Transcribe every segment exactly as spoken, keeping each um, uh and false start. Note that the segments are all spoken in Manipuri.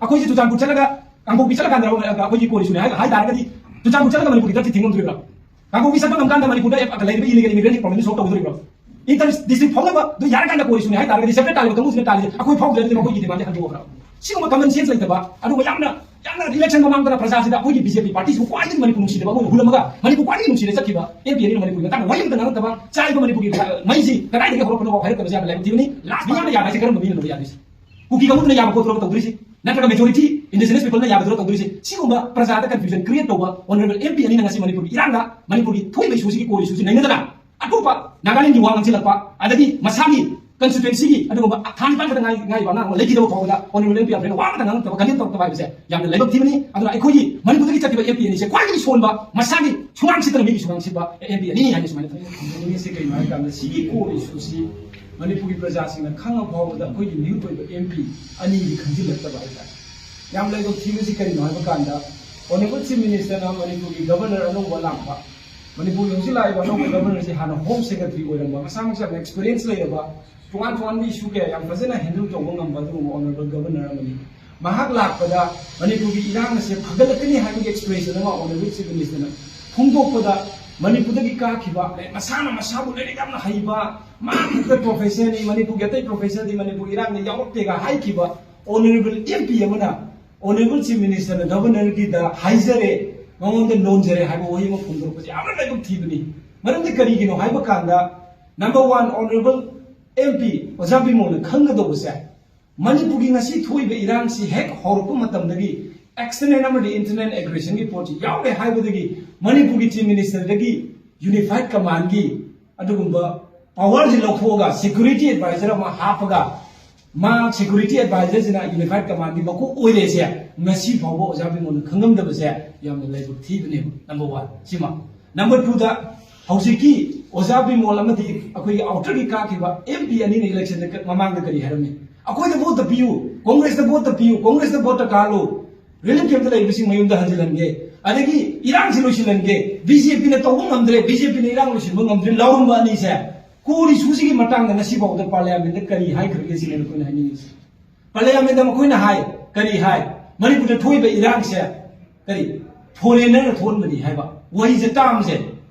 ꯑꯩꯈꯣꯏꯁꯦ ꯆꯨꯔꯆꯥꯟꯄꯨꯔ ꯆꯠꯂꯒ ꯀꯥꯡꯄꯣꯛꯄꯤ ꯆꯠꯂꯀꯥꯟꯗ ꯑꯩꯈꯣꯏꯒꯤ ꯀꯣꯔꯤꯁꯨꯅꯦ ꯍꯥꯏ ꯍꯥꯏ ꯇꯥꯔꯒꯗꯤ ꯆꯨꯔꯆꯥꯟꯄꯨꯔ ꯆꯠꯂꯒ ꯃꯅꯤꯄꯨꯔꯒꯤ ꯗ꯭ꯔꯒꯁꯤ ꯊꯤꯡꯉꯝꯗꯣꯔꯤꯕ꯭ꯔꯥ? ꯀꯥꯡꯄꯣꯛꯄꯤ ꯆꯠꯄ ꯉꯝ ꯀꯥꯟꯗ ꯃꯅꯤꯄꯨꯔꯗ ꯂꯩꯔꯤꯕ ꯏꯂꯤꯒꯦꯜ ꯏꯃꯤꯒ꯭ꯔꯦꯟꯒꯤ ꯄ꯭ꯔꯣꯕ꯭ꯂꯦꯝꯁꯤ ꯁꯣꯜꯕ ꯇꯧꯒꯗꯧꯔꯤꯕ꯭ꯔꯥ? ꯏꯟꯇꯔ ꯗꯤꯁꯇ꯭ꯔꯤꯛ ꯐꯥꯎꯅꯕ ꯑꯗꯨ ꯌꯥꯔꯀꯥꯟꯗ ꯀꯣꯔꯤꯁꯨꯅꯦ ꯍꯥꯏ ꯇꯥꯔꯒꯗꯤ ꯁꯦꯄꯔꯦꯠ ꯇꯥꯔꯤꯕ ꯀꯥꯡꯕꯨꯁꯤꯅ ꯇꯥꯔꯤꯁꯦ ꯑꯩꯈꯣꯏ ꯐꯥꯎꯗ꯭ꯔꯒꯗꯤ ꯃꯈꯣꯏꯒꯤ ꯗꯤꯃꯥꯟꯁꯦ ꯍꯟꯗꯣꯛꯑꯕ꯭ꯔꯥ? ꯁꯤꯒꯨꯝꯕ ꯀꯃꯟ ꯁꯦꯟꯁ ꯂꯩꯇꯕ, ꯑꯗꯨꯒ ꯌꯥꯝꯅ ꯌꯥꯝꯅ ꯏꯂꯦꯛꯁꯟ ꯃꯃꯥꯡꯗꯅ ꯄ꯭ꯔꯖꯥꯁꯤꯗ ꯑꯩꯈꯣꯏꯒꯤ ꯕꯤ ꯖꯦ ꯄꯤ ꯄꯥꯔꯇꯤꯁꯤꯕꯨ ꯈ꯭ꯋꯥꯏꯗꯒꯤ ꯃꯅꯤꯄꯨꯔ ꯅꯨꯡꯁꯤꯗꯕ ꯑꯃ ꯑꯣꯏꯅ ꯍꯨꯜꯂꯝꯃꯒ ꯃꯅꯤꯄꯨꯔ ꯈ꯭ꯋꯥꯏꯗꯒꯤ ꯅꯨꯡꯁꯤꯅ ꯆꯠꯈꯤꯕ ꯑꯦꯝ ꯄꯤ ꯑꯅꯤꯅ ꯃꯅꯤꯄꯨꯔꯒꯤ ꯃꯇꯥꯡꯗ ꯋꯥꯍꯩ ꯑꯃꯇ ꯉꯥꯡꯉꯛꯇꯕ, ꯆꯥꯏꯕ ꯃꯅꯤꯄꯨꯔꯒꯤ ꯃꯩꯁꯤ ꯀꯗꯥꯏꯗꯒꯤ ꯍꯧꯔꯛꯄꯅꯣ ꯍꯥꯏꯔꯛꯇꯕꯁꯦ ꯌꯥꯝꯅ ꯂꯥꯏꯕꯛ ꯊꯤꯕꯅꯤ꯫ ꯂꯥꯁ ꯃꯤꯌꯥꯝꯅ ꯌꯥꯕ ꯍꯥꯏꯁꯦ ꯀꯔꯝꯕ ꯃꯤꯅ ꯂꯧꯕ ꯌꯥꯗꯣꯏꯁꯦ? ꯀꯨꯀꯤ ꯀꯥꯡꯕꯨꯗꯨꯅ ꯌꯥꯕ ꯄꯣꯠꯇꯨꯔꯕ ꯇꯧꯗꯣꯏꯁꯦ? ꯅꯠꯇ꯭ꯔꯒ ꯃꯦꯖꯣꯔꯤꯇꯤ ꯏꯟꯗꯤꯖꯤꯅꯁ ꯄꯤꯄꯜꯅ ꯌꯥꯕꯗꯨꯔ ꯇꯧꯗꯣꯏꯁꯦ? ꯁꯤꯒꯨꯝꯕ ꯄ꯭ꯔꯖꯥꯗ ꯀꯟꯐ꯭ꯌꯨꯖꯟ ꯀ꯭ꯔꯤꯌꯦꯠ ꯇꯧꯕ ꯑꯣꯅꯔꯦꯕꯜ ꯑꯦꯝ ꯄꯤ ꯑꯅꯤꯅ ꯉꯁꯤ ꯃꯅꯤꯄꯨꯔꯒꯤ ꯏꯔꯥꯡꯗ, ꯃꯅꯤꯄꯨꯔꯒꯤ ꯊꯣꯛꯏꯕ ꯏꯁꯨꯁꯤꯒꯤ ꯀꯣꯔ ꯏꯁꯨꯁꯤ ꯅꯩꯅꯗꯅ ꯑꯇꯣꯞꯄ ꯅꯥꯒꯥꯂꯦꯟꯒꯤ ꯋꯥ ꯉꯥꯡꯁꯤꯜꯂꯛꯄ, ꯑꯗꯒꯤ ꯃꯁꯥꯒꯤ ꯀꯟꯁꯇꯤꯇ꯭ꯋꯦꯟꯁꯤꯒꯤ ꯑꯗꯨꯒꯨꯝꯕ ꯊꯥ ꯅꯤꯄꯥꯟ ꯈꯛꯇ ꯉꯥꯏ-, ꯉꯥꯏꯕ ꯑꯉꯥꯡ ꯑꯃ ꯂꯩꯈꯤꯗꯕ ꯐꯥꯎꯕꯗ ꯑꯣꯅꯔꯦꯕꯜ ꯑꯦꯝ ꯄꯤ ꯑꯐ꯭ꯔꯦꯟꯅ ꯋꯥ ꯑꯃꯇ ꯉꯥꯡꯉꯛꯇꯕ, ꯀꯟꯗꯦꯝ ꯇꯧꯔꯛꯇꯕ ꯍꯥꯏꯕꯁꯦ ꯌꯥꯝꯅ ꯂꯥꯏꯕꯛ ꯊꯤꯕꯅꯤ꯫ ꯑꯗꯨꯅ ꯑꯩꯈꯣꯏꯒꯤ ꯃꯅꯤꯄꯨꯔꯗꯒꯤ ꯆꯠꯈꯤꯕ ꯑꯦꯝ ꯄꯤ ꯑꯅꯤꯁꯦ ꯈ꯭ꯋꯥꯏꯗꯒꯤ ꯁꯣꯟꯕ, ꯃꯁꯥꯒꯤ ꯁꯨꯃꯥꯡ ꯁꯤꯠꯇꯅ ꯃꯤꯒꯤ ꯁꯨꯃꯥꯡ ꯁꯤꯠꯄ ꯑꯦꯝ ꯄꯤ ꯑꯅꯤꯅꯤ ꯍꯥꯏꯅ ꯁꯨꯃꯥꯏꯅ ꯊꯝꯖꯅꯤꯡꯉꯤ꯫ ꯍꯥꯏꯅꯤꯡꯉꯤꯁꯦ ꯀꯩꯅꯣ ꯍꯥꯏ ꯀꯥꯟꯗ, ꯁꯤꯒꯤ ꯀꯣꯔ ꯏꯁꯨꯁꯤ ꯃꯅꯤꯄꯨꯔꯒꯤ ꯄ꯭ꯔꯖꯥꯁꯤꯡꯅ ꯈꯪꯉ ꯐꯥꯎꯕꯗ ꯑꯩꯈꯣꯏꯒꯤ ꯃꯤꯍꯨꯠ ꯑꯣꯏꯕ ꯑꯦꯝ ꯄꯤ ꯑꯅꯤꯗꯤ ꯈꯟꯖꯤꯜꯂꯛꯇꯕ ꯍꯥꯏꯇꯥꯔꯦ꯫ ꯌꯥꯝ ꯂꯥꯏꯕꯛ ꯊꯤꯕꯁꯤ ꯀꯔꯤꯅꯣ ꯍꯥꯏꯕ ꯀꯥꯟꯗ, ꯑꯣꯅꯔꯦꯕꯜ ꯆꯤꯐ ꯃꯤꯅꯤꯁꯇꯔꯅ ꯃꯅꯤꯄꯨꯔꯒꯤ ꯒꯕꯔꯅꯔ ꯑꯅꯧꯕ ꯂꯥꯛꯄ, ꯃꯅꯤꯄꯨꯔꯒꯤ ꯍꯧꯖꯤꯛ ꯂꯥꯛꯏꯕ ꯑꯅꯧꯕ ꯒꯕꯔꯅꯔꯁꯤ ꯍꯥꯟꯅ ꯍꯣꯝ ꯁꯦꯀ꯭ꯔꯦꯇꯔꯤ ꯑꯣꯏꯔꯝꯕ, ꯃꯁꯥꯃꯛꯁꯨ ꯌꯥꯝꯅ ꯑꯦꯛꯁꯄꯤꯔꯤꯌꯦꯟꯁ ꯂꯩꯔꯕ, ꯇꯣꯉꯥꯟ ꯇꯣꯉꯥꯟꯕ ꯏꯁꯨ ꯀꯌꯥ ꯌꯥꯝ ꯐꯖꯅ ꯍꯦꯟꯗꯜ ꯇꯧꯕ ꯉꯝꯕ ꯑꯗꯨꯒꯨꯝꯕ ꯑꯣꯅꯔꯦꯕꯜ ꯒꯕꯔꯅꯔ ꯑꯃꯅꯤ꯫ ꯃꯍꯥꯛ ꯂꯥꯛꯄꯗ ꯃꯅꯤꯄꯨꯔꯒꯤ ꯏꯔꯥꯡ ꯑꯁꯦ ꯐꯒꯠꯂꯛꯀꯅꯤ ꯍꯥꯏꯕꯒꯤ ꯑꯦꯛꯁꯄ꯭ꯔꯦꯁꯟ ꯑꯃ ꯑꯣꯅꯔꯦꯕꯜ ꯆꯤꯐ ꯃꯤꯅꯤꯁꯇꯔꯅ ꯐꯣꯡꯗꯣꯛꯄꯗ, ꯃꯅꯤꯄꯨꯔꯗꯒꯤ ꯀꯥꯈꯤꯕ, ꯃꯁꯥꯅ ꯃꯁꯥꯕꯨ ꯂꯥꯏꯔꯤꯛ ꯌꯥꯝꯅ ꯍꯩꯕ, ꯃꯥ ꯈꯛꯇ ꯄ꯭ꯔꯣꯐꯦꯁꯔꯅꯤ, ꯃꯅꯤꯄꯨꯔꯒꯤ ꯑꯇꯩ ꯄ꯭ꯔꯣꯐꯦꯁꯔꯗꯤ ꯃꯅꯤꯄꯨꯔ ꯏꯔꯥꯡꯗ ꯌꯥꯎꯔꯛꯇꯦꯒ ꯍꯥꯏꯈꯤꯕ ꯑꯣꯅꯔꯦꯕꯜ ꯑꯦꯝ ꯄꯤ ꯑꯃꯅ ꯑꯣꯅꯔꯦꯕꯜ ꯆꯤꯐ ꯃꯤꯅꯤꯁꯇꯔꯅ ꯒꯕꯔꯅꯔꯒꯤꯗ ꯍꯥꯏꯖꯔꯦ, ꯃꯉꯣꯟꯗ ꯅꯣꯟꯖꯔꯦ ꯍꯥꯏꯕ ꯋꯥꯍꯩ ꯑꯃ ꯐꯣꯡꯗꯣꯔꯛꯄꯁꯦ ꯌꯥꯝꯅ ꯂꯥꯏꯕꯛ ꯊꯤꯕꯅꯤ꯫ ꯃꯔꯝꯗꯤ ꯀꯔꯤꯒꯤꯅꯣ ꯍꯥꯏꯕ ꯀꯥꯟꯗ, number one, honourable M P ꯑꯣꯖꯥ ꯕꯤꯃꯣꯜꯅ ꯈꯪꯒꯗꯧꯕꯁꯦ, ꯃꯅꯤꯄꯨꯔꯒꯤ ꯉꯁꯤ ꯊꯣꯛꯏꯕ ꯏꯔꯥꯡꯁꯤ ꯍꯦꯛ ꯍꯧꯔꯛꯄ ꯃꯇꯝꯗꯒꯤ ꯑꯦꯛꯁꯇꯔꯅꯦꯜ ꯑꯃꯗꯤ ꯏꯟꯇꯔꯅꯦꯜ ꯑꯦꯒ꯭ꯔꯦꯁꯟꯒꯤ ꯄꯣꯠꯁꯤ ꯌꯥꯎꯔꯦ ꯍꯥꯏꯕꯗꯒꯤ ꯃꯅꯤꯄꯨꯔꯒꯤ ꯆꯤꯐ ꯃꯤꯅꯤꯁꯇꯔꯗꯒꯤ ꯌꯨꯅꯤꯐꯥꯏꯠ ꯀꯃꯥꯟꯒꯤ ꯑꯗꯨꯒꯨꯝꯕ ꯄꯋꯥꯔꯁꯤ ꯂꯧꯊꯣꯛꯑꯒ ꯁꯦꯀ꯭ꯌꯨꯔꯤꯇꯤ ꯑꯦꯗꯚꯥꯏꯖꯔ ꯑꯃ ꯍꯥꯞꯄꯒ, ꯃꯥ ꯁꯦꯀ꯭ꯌꯨꯔꯤꯇꯤ ꯑꯦꯗꯚꯥꯏꯖꯔꯁꯤꯅ ꯌꯨꯅꯤꯐꯥꯏꯠ ꯀꯃꯥꯟꯒꯤ ꯃꯀꯣꯛ ꯑꯣꯏꯔꯦꯁꯦ ꯉꯁꯤ ꯐꯥꯎꯕ ꯑꯣꯖꯥ ꯕꯤꯃꯣꯜꯅ ꯈꯪꯉꯝꯗꯕꯁꯦ ꯌꯥꯝꯅ ꯂꯥꯏꯕꯛ ꯊꯤꯕꯅꯦꯕ, ꯅꯝꯕꯔ ꯋꯥꯟ꯫ ꯁꯤꯃ꯫ ꯅꯝꯕꯔ ꯇꯨꯗ, ꯍꯧꯖꯤꯛꯀꯤ ꯑꯣꯖꯥ ꯕꯤꯃꯣꯜ ꯑꯃꯗꯤ ꯑꯩꯈꯣꯏꯒꯤ ꯑꯥꯎꯇꯔꯒꯤ ꯀꯥꯈꯤꯕ ꯑꯦꯝ ꯄꯤ ꯑꯅꯤꯅ ꯏꯂꯦꯛꯁꯟꯗ ꯀ-, ꯃꯃꯥꯡꯗ ꯀꯔꯤ ꯍꯥꯏꯔꯝꯃꯤ? "ꯑꯩꯈꯣꯏꯗ ꯚꯣꯠꯇ ꯄꯤꯌꯨ, ꯀꯣꯡꯒ꯭ꯔꯦꯁꯇ ꯚꯣꯠꯇ ꯄꯤꯌꯨ, ꯀꯣꯡꯒ꯭ꯔꯦꯁꯇ ꯚꯣꯠꯇ ꯀꯥꯜꯂꯨ, ꯔꯤꯂꯤꯐ ꯀꯦꯝꯞꯇ ꯂꯩꯕꯁꯤꯡ ꯃꯌꯨꯝꯗ ꯍꯟꯖꯤꯜꯍꯟꯒꯦ, ꯑꯗꯒꯤ ꯏꯔꯥꯡꯁꯤ ꯂꯣꯏꯁꯤꯜꯍꯟꯒꯦ, ꯕꯤ ꯖꯦ ꯄꯤꯅ ꯇꯧꯕ ꯉꯝꯗ꯭ꯔꯦ, ꯕꯤ ꯖꯦ ꯄꯤꯅ ꯏꯔꯥꯡ ꯂꯣꯏꯁꯤꯟꯕ ꯉꯝꯗ꯭ꯔꯦ" ꯂꯥꯎꯔꯝꯕ ꯑꯅꯤꯁꯦ, ꯀꯣꯔ ꯏꯁꯨꯁꯤꯒꯤ ꯃꯇꯥꯡꯗ ꯉꯁꯤ ꯐꯥꯎꯕꯗ ꯄꯥꯔꯂꯤꯌꯥꯃꯦꯟꯗ ꯀꯔꯤ ꯍꯥꯏꯈ꯭ꯔꯒꯦ ꯁꯤꯅꯦ ꯑꯩꯈꯣꯏꯅ ꯍꯥꯏꯅꯤꯡꯉꯤꯁꯦ꯫ ꯄꯥꯔꯂꯤꯌꯥꯃꯦꯟꯗ ꯃꯈꯣꯏꯅ ꯍꯥꯏ, ꯀꯔꯤ ꯍꯥꯏ? ꯃꯅꯤꯄꯨꯔꯗ ꯊꯣꯛꯏꯕ ꯏꯔꯥꯡꯁꯦ ꯀꯔꯤ? ꯐꯣꯔꯦꯅꯔꯅ ꯊꯣꯛꯍꯟꯕꯅꯤ ꯍꯥꯏꯕ ꯋꯥꯍꯩꯁꯦ, ꯇꯥꯝꯁꯦ,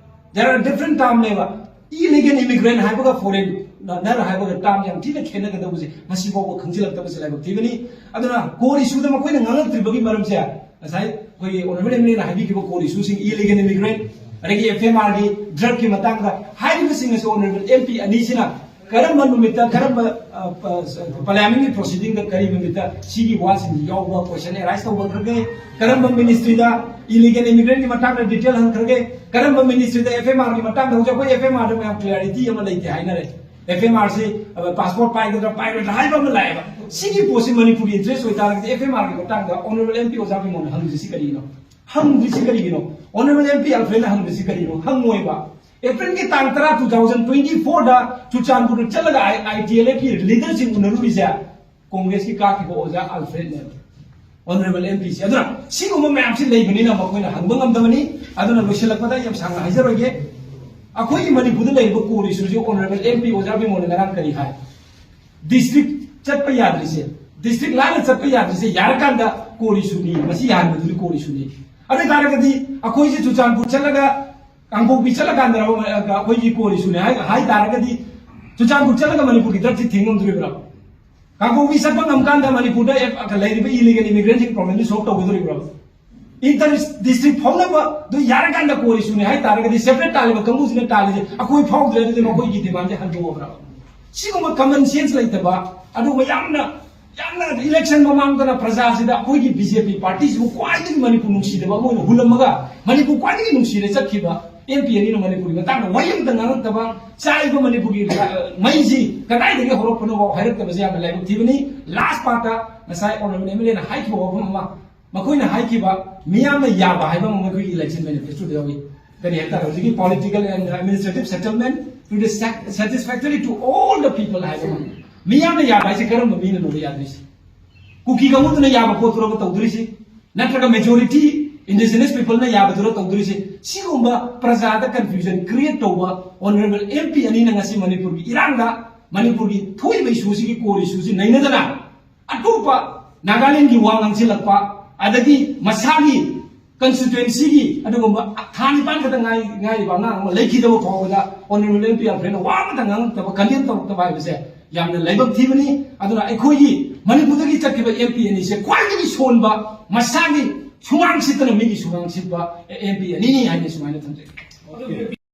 there are different ꯇꯥꯝꯅꯦꯕ꯫ ꯏꯂꯤꯒꯦꯜ ꯏꯃꯤꯒ꯭ꯔꯦꯟ ꯍꯥꯏꯕꯒ ꯐꯣꯔꯦꯅꯔ ꯍꯥꯏꯕꯒ ꯇꯥꯝ ꯌꯥꯝ ꯊꯤꯅ ꯈꯦꯠꯅꯒꯗꯧꯕꯁꯦ ꯉꯁꯤ ꯐꯥꯎꯕ ꯈꯪꯖꯤꯜꯂꯛꯇꯕꯁꯦ ꯂꯥꯏꯕꯛ ꯊꯤꯕꯅꯤ꯫ ꯑꯗꯨꯅ ꯀꯣꯔ ꯏꯁꯨꯗ ꯃꯈꯣꯏꯅ ꯉꯥꯡꯉꯛꯇ꯭ꯔꯤꯕꯒꯤ ꯃꯔꯝꯁꯦ, ꯉꯁꯥꯏ ꯑꯩꯈꯣꯏꯒꯤ ꯑꯣꯅꯔꯦꯕꯜ ꯑꯦꯝ ꯑꯦꯜ ꯑꯦꯅ ꯍꯥꯏꯕꯤꯈꯤꯕ ꯀꯣꯔ ꯏꯁꯨꯁꯤꯡ, ꯏꯂꯤꯒꯦꯜ ꯏꯃꯤꯒ꯭ꯔꯦꯟ, ꯑꯗꯒꯤ ꯑꯦꯐ ꯑꯦꯝ ꯑꯥꯔꯒꯤ, ꯗ꯭ꯔꯒꯀꯤ ꯃꯇꯥꯡꯗ ꯍꯥꯏꯔꯤꯕꯁꯤꯡ ꯑꯁꯤ ꯑꯣꯅꯔꯦꯕꯜ ꯑꯦꯝ ꯄꯤ ꯑꯅꯤꯁꯤꯅ ꯀꯔꯝꯕ ꯅꯨꯃꯤꯠꯇ, ꯀꯔꯝꯕ, ꯑ, ꯑ, ꯄꯥꯔꯂꯤꯌꯥꯃꯦꯟꯒꯤ ꯄ꯭ꯔꯣꯁꯤꯗꯤꯡꯗ ꯀꯔꯤ ꯅꯨꯃꯤꯠꯇ ꯁꯤꯒꯤ ꯋꯥꯁꯤꯡꯁꯤ ꯌꯥꯎꯕ ꯀꯣꯏꯁꯟ ꯑꯦꯔꯥꯏꯁ ꯇꯧꯕꯈ꯭ꯔꯒꯦ? ꯀꯔꯝꯕ ꯃꯤꯅꯤꯁꯇ꯭ꯔꯤꯗ ꯏꯂꯤꯒꯦꯜ ꯏꯃꯤꯒ꯭ꯔꯦꯟꯒꯤ ꯃꯇꯥꯡꯗ ꯗꯤꯇꯦꯜ ꯍꯪꯈ꯭ꯔꯒꯦ? ꯀꯔꯝꯕ ꯃꯤꯅꯤꯁꯇ꯭ꯔꯤꯗ ꯑꯦꯐ ꯑꯦꯝ ꯑꯥꯔꯒꯤ ꯃꯇꯥꯡꯗ? ꯍꯧꯖꯤꯛ ꯑꯩꯈꯣꯏ ꯑꯦꯐ ꯑꯦꯝ ꯑꯥꯔꯗ ꯃꯌꯥꯝ ꯀ꯭ꯂꯤꯌꯥꯔꯤꯇꯤ ꯑꯃ ꯂꯩꯇꯦ ꯍꯥꯏꯅꯔꯦ꯫ ꯑꯦꯐ ꯑꯦꯝ ꯑꯥꯔꯁꯤ ꯄꯥꯁꯄꯣꯔꯠ ꯄꯥꯏꯒꯗ꯭ꯔꯥ ꯄꯥꯏꯔꯣꯏꯗ꯭ꯔꯥ ꯍꯥꯏꯕ ꯑꯃ ꯂꯥꯛꯑꯦꯕ꯫ ꯁꯤꯒꯤ ꯄꯣꯠꯁꯤ ꯃꯅꯤꯄꯨꯔꯒꯤ ꯏꯟꯇꯔꯦꯁ ꯑꯣꯏꯇꯥꯔꯒꯗꯤ ꯑꯦꯐ ꯑꯦꯝ ꯑꯥꯔꯒꯤ ꯃꯇꯥꯡꯗ ꯑꯣꯅꯔꯦꯕꯜ ꯑꯦꯝ ꯄꯤ ꯑꯣꯖꯥ ꯕꯤꯃꯣꯜꯅ ꯍꯪꯗ꯭ꯔꯤꯁꯤ ꯀꯔꯤꯒꯤꯅꯣ? ꯍꯪꯗ꯭ꯔꯤꯁꯤ ꯀꯔꯤꯒꯤꯅꯣ? ꯑꯣꯅꯔꯦꯕꯜ ꯑꯦꯝ ꯄꯤ ꯑꯜꯐ꯭ꯔꯦꯗꯅ ꯍꯪꯗ꯭ꯔꯤꯁꯤ ꯀꯔꯤꯒꯤꯅꯣ? ꯍꯪꯉꯣꯏꯕ꯫ ꯑꯦꯄ꯭ꯔꯤꯜꯒꯤ ꯇꯥꯡ ꯇꯔꯥ, two thousand twenty fourꯗ ꯆꯨꯔꯆꯥꯟꯄꯨꯔꯗ ꯆꯠꯂꯒ ꯑꯥꯏ ꯇꯤ ꯑꯦꯜ ꯑꯦꯐꯀꯤ ꯂꯤꯗꯔꯁꯤꯡ ꯎꯅꯔꯨꯔꯤꯁꯦ ꯀꯣꯡꯒ꯭ꯔꯦꯁꯀꯤ ꯀꯥꯈꯤꯕ ꯑꯣꯖꯥ ꯑꯜꯐ꯭ꯔꯦꯗꯅꯦꯕ, ꯑꯣꯅꯔꯦꯕꯜ ꯑꯦꯝ ꯄꯤꯁꯦ꯫ ꯑꯗꯨꯅ ꯁꯤꯒꯨꯝꯕ ꯃꯌꯥꯝꯁꯤ ꯂꯩꯕꯅꯤꯅ ꯃꯈꯣꯏꯅ ꯍꯪꯕ ꯉꯝꯗꯕꯅꯤ꯫ ꯑꯗꯨꯅ ꯂꯣꯏꯁꯤꯜꯂꯛꯄꯗ ꯑꯩ ꯌꯥꯝ ꯁꯥꯡꯅ ꯍꯥꯏꯖꯔꯣꯏꯒꯦ꯫ ꯑꯩꯈꯣꯏꯒꯤ ꯃꯅꯤꯄꯨꯔꯗ ꯂꯩꯔꯤꯕ ꯀꯣꯔ ꯏꯁꯨꯁꯤ ꯑꯣꯅꯔꯦꯕꯜ ꯑꯦꯝ ꯄꯤ ꯑꯣꯖꯥ ꯕꯤꯃꯣꯜꯅ ꯉꯔꯥꯡ ꯀꯔꯤ ꯍꯥꯏ? ꯗꯤꯁꯇ꯭ꯔꯤꯛ ꯆꯠꯄ ꯌꯥꯗ꯭ꯔꯤꯁꯦ, ꯗꯤꯁꯇ꯭ꯔꯤꯛ ꯂꯥꯟꯅ ꯆꯠꯄ ꯌꯥꯗ꯭ꯔꯤꯁꯦ ꯌꯥꯔꯀꯥꯟꯗ ꯀꯣꯔ ꯏꯁꯨꯅꯤ, ꯃꯁꯤ ꯌꯥꯍꯟꯕꯗꯨꯗꯤ ꯀꯣꯔ ꯏꯁꯨꯅꯤ꯫ ꯑꯗꯨ ꯑꯣꯏ ꯇꯥꯔꯒꯗꯤ ꯑꯩꯈꯣꯏꯁꯦ ꯆꯨꯔꯆꯥꯟꯄꯨꯔ ꯆꯠꯂꯒ ꯀꯥꯡꯄꯣꯛꯄꯤ ꯆꯠꯂꯀꯥꯟꯗ ꯑꯩꯈꯣꯏꯒꯤ ꯀꯣꯔ ꯏꯁꯨꯅꯤ ꯍꯥꯏ, ꯍꯥꯏ ꯇꯥꯔꯒꯗꯤ ꯆꯨꯔꯆꯥꯟꯄꯨꯔ ꯆꯠꯂꯒ ꯃꯅꯤꯄꯨꯔꯒꯤ ꯗ꯭ꯔꯒꯁꯤ ꯊꯤꯡ ꯉꯝꯗꯣꯔꯤꯕ꯭ꯔꯣ? ꯀꯥꯡꯄꯣꯛꯄꯤ ꯆꯠꯄ ꯉꯝꯀꯥꯟꯗ ꯃꯅꯤꯄꯨꯔꯗ ꯑꯦꯞ-, ꯂꯩꯔꯤꯕ ꯏꯂꯤꯒꯦꯜ ꯏꯃꯤꯒ꯭ꯔꯦꯟꯁꯤꯡ ꯄ꯭ꯔꯣꯕ꯭ꯂꯦꯝꯁꯤ ꯁꯣꯜꯕ ꯇꯧꯒꯗꯧꯔꯤꯕ꯭ꯔꯣ? ꯏꯟꯇꯔ ꯗꯤꯁꯇ꯭ꯔꯤꯛ ꯐꯥꯎꯅꯕꯗꯨ ꯌꯥꯔꯀꯥꯟꯗ ꯀꯣꯔ ꯏꯁꯨꯅꯤ ꯍꯥꯏ ꯇꯥꯔꯒꯗꯤ, ꯁꯦꯄꯔꯦꯠ ꯇꯥꯜꯂꯤꯕ ꯀꯥꯡꯕꯨꯁꯤꯅ ꯇꯥꯜꯂꯤꯁꯦ ꯑꯩꯈꯣꯏ ꯐꯥꯎꯗ꯭ꯔꯦ, ꯑꯗꯨꯗꯤ ꯃꯈꯣꯏꯒꯤ ꯗꯤꯃꯥꯟꯁꯦ ꯍꯟꯗꯣꯛꯑꯕ꯭ꯔꯥ? ꯁꯤꯒꯨꯝꯕ ꯀꯃꯟ ꯁꯦꯟꯁ ꯂꯩꯇꯕ, ꯑꯗꯨꯒ ꯌꯥꯝꯅ, ꯌꯥꯝꯅ ꯏꯂꯦꯛꯁꯟ ꯃꯃꯥꯡꯗꯅ ꯄ꯭ꯔꯖꯥꯁꯤꯗ ꯑꯩꯈꯣꯏꯒꯤ ꯕꯤ ꯖꯦ ꯄꯤ ꯄꯥꯔꯇꯤꯁꯤꯕꯨ ꯈ꯭ꯋꯥꯏꯗꯒꯤ ꯃꯅꯤꯄꯨꯔ ꯅꯨꯡꯁꯤꯗꯕ ꯑꯃ ꯑꯣꯏꯅ ꯍꯨꯜꯂꯝꯃꯒ, ꯃꯅꯤꯄꯨꯔ ꯈ꯭ꯋꯥꯏꯗꯒꯤ ꯅꯨꯡꯁꯤꯅ ꯆꯠꯈꯤꯕ ꯑꯦꯝ ꯄꯤ ꯑꯅꯤꯅ ꯃꯅꯤꯄꯨꯔꯒꯤ ꯃꯇꯥꯡꯗ ꯋꯥꯍꯩ ꯑꯃꯇ ꯉꯥꯡꯉꯛꯇꯕ, ꯆꯥꯛꯏꯕ ꯃꯅꯤꯄꯨꯔꯒꯤ, ꯑ, ꯃꯩꯁꯤ ꯀꯗꯥꯏꯗꯒꯤ ꯍꯧꯔꯛꯄꯅꯣ ꯍꯥꯏꯔꯛꯇꯕꯁꯦ ꯌꯥꯝꯅ ꯂꯥꯏꯕꯛ ꯊꯤꯕꯅꯤ꯫ ꯂꯥꯁ ꯄꯥꯔꯠꯇ ꯉꯁꯥꯏ ꯑꯣꯅꯔꯦꯕꯜ ꯑꯦꯝ ꯑꯦꯜ ꯑꯦꯅ ꯍꯥꯏꯈꯤꯕ ꯋꯥꯐꯝ ꯑꯃ, ꯃꯈꯣꯏꯅ ꯍꯥꯏꯈꯤꯕ ꯃꯤꯌꯥꯝꯅ ꯌꯥꯕ ꯍꯥꯏꯕ ꯑꯃ ꯃꯈꯣꯏꯒꯤ ꯏꯂꯦꯛꯁꯟ ꯃꯦꯅꯤꯐꯦꯁꯇꯣꯗ ꯌꯥꯎꯏ꯫ ꯀꯔꯤ ꯍꯥꯏꯇꯥꯔꯦ, ꯍꯧꯖꯤꯛꯀꯤ political and administrative settlement to the sat-, satisfactory to all the people ꯍꯥꯏꯕ ꯑꯃ꯫ ꯃꯤꯌꯥꯝꯅ ꯌꯥꯕ ꯍꯥꯏꯁꯦ ꯀꯔꯝꯕ ꯃꯤꯅꯅꯣꯕ ꯌꯥꯗꯣꯏꯁꯦ? ꯀꯨꯀꯤ ꯀꯥꯡꯕꯨꯗꯨꯅ ꯌꯥꯕ ꯄꯣꯠꯇꯨꯔꯕ ꯇꯧꯗꯣꯔꯤꯁꯤ? ꯅꯠꯇ꯭ꯔꯒ majority indigenous peopleꯅ ꯌꯥꯕꯗꯨꯔ ꯇꯧꯗꯣꯔꯤꯁꯤ? ꯁꯤꯒꯨꯝꯕ ꯄ꯭ꯔꯖꯥꯗ confusion create ꯇꯧꯕ ꯑꯣꯅꯔꯦꯕꯜ ꯑꯦꯝ ꯄꯤ ꯑꯅꯤꯅ ꯉꯁꯤ ꯃꯅꯤꯄꯨꯔꯒꯤ ꯏꯔꯥꯡꯗ, ꯃꯅꯤꯄꯨꯔꯒꯤ ꯊꯣꯛꯏꯕ ꯏꯁꯨꯁꯤꯒꯤ ꯀꯣꯔ ꯏꯁꯨꯁꯤ ꯅꯩꯅꯗꯅ ꯑꯇꯣꯞꯄ ꯅꯥꯒꯥꯂꯦꯟꯒꯤ ꯋꯥ ꯉꯥꯡꯁꯤꯜꯂꯛꯄ, ꯑꯗꯒꯤ ꯃꯁꯥꯒꯤ ꯀꯟꯁꯇꯤꯇ꯭ꯋꯦꯟꯁꯤꯒꯤ ꯑꯗꯨꯒꯨꯝꯕ ꯊꯥ ꯅꯤꯄꯥꯟ ꯈꯛꯇ ꯉꯥꯏ-, ꯉꯥꯏꯔꯤꯕ ꯑꯉꯥꯡ ꯑꯃ ꯂꯩꯈꯤꯗꯕ ꯐꯥꯎꯕꯗ ꯑꯣꯅꯔꯦꯕꯜ ꯑꯦꯝ ꯄꯤ ꯑꯜꯐ꯭ꯔꯦꯗꯅ ꯋꯥ ꯑꯃꯇ ꯉꯥꯡꯉꯛꯇꯕ, ꯀꯟꯗꯦꯝ ꯇꯧꯔꯛꯇꯕ ꯍꯥꯏꯕꯁꯦ ꯌꯥꯝꯅ ꯂꯥꯏꯕꯛ ꯊꯤꯕꯅꯤ꯫ ꯑꯗꯨꯅ ꯑꯩꯈꯣꯏꯒꯤ ꯃꯅꯤꯄꯨꯔꯗꯒꯤ ꯆꯠꯈꯤꯕ ꯑꯦꯝ ꯄꯤ ꯑꯅꯤꯁꯦ ꯈ꯭ꯋꯥꯏꯗꯒꯤ ꯁꯣꯟꯕ, ꯃꯁꯥꯒꯤ ꯁꯨꯃꯥꯡ ꯁꯤꯠꯇꯅ ꯃꯤꯒꯤ ꯁꯨꯃꯥꯡ ꯁꯤꯠꯄ ꯑꯦꯝ ꯄꯤ ꯑꯅꯤꯅꯤ ꯍꯥꯏꯅ ꯁꯨꯃꯥꯏꯅ ꯊꯝꯖꯒꯦ꯫